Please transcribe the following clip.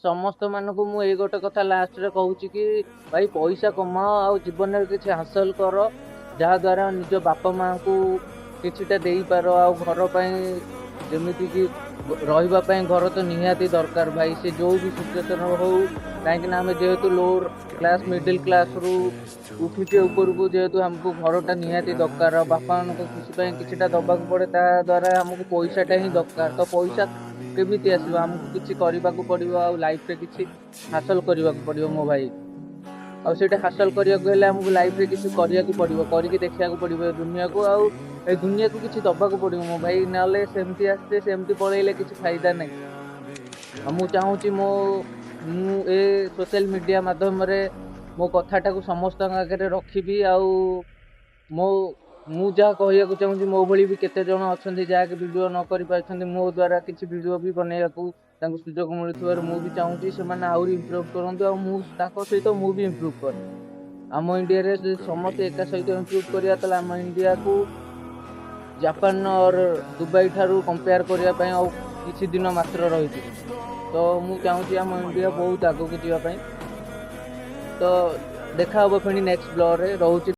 ସମସ୍ତ ମାନଙ୍କୁ ମୁଁ ଏଇ ଗୋଟେ କଥା ଲାଷ୍ଟରେ କହୁଛି କି ଭାଇ, ପଇସା କମାଅ ଆଉ ଜୀବନରେ କିଛି ହାସଲ କର, ଯାହାଦ୍ୱାରା ନିଜ ବାପା ମାଆଙ୍କୁ କିଛିଟା ଦେଇପାର। ଆଉ ଘର ପାଇଁ, ଯେମିତିକି ରହିବା ପାଇଁ ଘର ତ ନିହାତି ଦରକାର ଭାଇ, ସେ ଯେଉଁ ବି ସିଚୁଏସନ୍ ହଉ। କାହିଁକିନା ଆମେ ଯେହେତୁ ଲୋଅର୍ କ୍ଲାସ୍, ମିଡ଼ିଲ୍ କ୍ଲାସ୍ରୁ ଉଠୁଛେ ଉପରକୁ, ଯେହେତୁ ଆମକୁ ଘରଟା ନିହାତି ଦରକାର ଆଉ ବାପାମାନଙ୍କ ଖୁସି ପାଇଁ କିଛିଟା ଦେବାକୁ ପଡ଼େ, ତା ଦ୍ୱାରା ଆମକୁ ପଇସାଟା ହିଁ ଦରକାର। ତ ପଇସା କେମିତି ଆସିବ? ଆମକୁ କିଛି କରିବାକୁ ପଡ଼ିବ ଆଉ ଲାଇଫ୍ରେ କିଛି ହାସଲ କରିବାକୁ ପଡ଼ିବ ମୋ ଭାଇ। ଆଉ ସେଇଟା ହାସଲ କରିବାକୁ ହେଲେ ଆମକୁ ଲାଇଫ୍ରେ କିଛି କରିବାକୁ ପଡ଼ିବ, କରିକି ଦେଖିବାକୁ ପଡ଼ିବ ଏ ଦୁନିଆକୁ ଆଉ ଏ ଦୁନିଆକୁ କିଛି ଦେବାକୁ ପଡ଼ିବ ମୋ ଭାଇ। ନହେଲେ ସେମିତି ଆସିছে, ସେମିତି ପଳେଇଲେ କିଛି ଫାଇଦା ନାହିଁ। ଆଉ ମୁଁ ଚାହୁଁଛି ମୁଁ ଏ ସୋସିଆଲ ମିଡ଼ିଆ ମାଧ୍ୟମରେ ମୋ କଥାଟାକୁ ସମସ୍ତଙ୍କ ଆଗରେ ରଖିବି। ଆଉ ମୁଁ ଯାହା କହିବାକୁ ଚାହୁଁଛି, ମୋ ଭଳି ବି କେତେ ଜଣ ଅଛନ୍ତି ଯାହାକି ଭିଡ଼ିଓ ନ କରିପାରୁଛନ୍ତି। ମୋ ଦ୍ୱାରା କିଛି ଭିଡ଼ିଓ ବି ବନେଇବାକୁ ତାଙ୍କୁ ସୁଯୋଗ ମିଳୁଥିବାରୁ ମୁଁ ବି ଚାହୁଁଛି ସେମାନେ ଆହୁରି ଇମ୍ପ୍ରୁଭ୍ କରନ୍ତୁ ଆଉ ମୁଁ ତାଙ୍କ ସହିତ ମୁଁ ବି ଇମ୍ପ୍ରୁଭ୍ କରେ। ଆମ ଇଣ୍ଡିଆରେ ଯଦି ସମସ୍ତେ ଏକା ସହିତ ଇମ୍ପ୍ରୁଭ୍ କରିବା, ତାହେଲେ ଆମ ଇଣ୍ଡିଆକୁ ଜାପାନ ଅର୍ ଦୁବାଇ ଠାରୁ କମ୍ପେୟାର କରିବା ପାଇଁ ଆଉ କିଛି ଦିନ ମାତ୍ର ରହିଛି। ତ ମୁଁ ଚାହୁଁଛି ଆମ ଇଣ୍ଡିଆ ବହୁତ ଆଗକୁ ଯିବା ପାଇଁ। ତ ଦେଖା ହେବ ପୁଣି ନେକ୍ସଟ ବ୍ଲଗ୍ରେ। ରହୁଛି।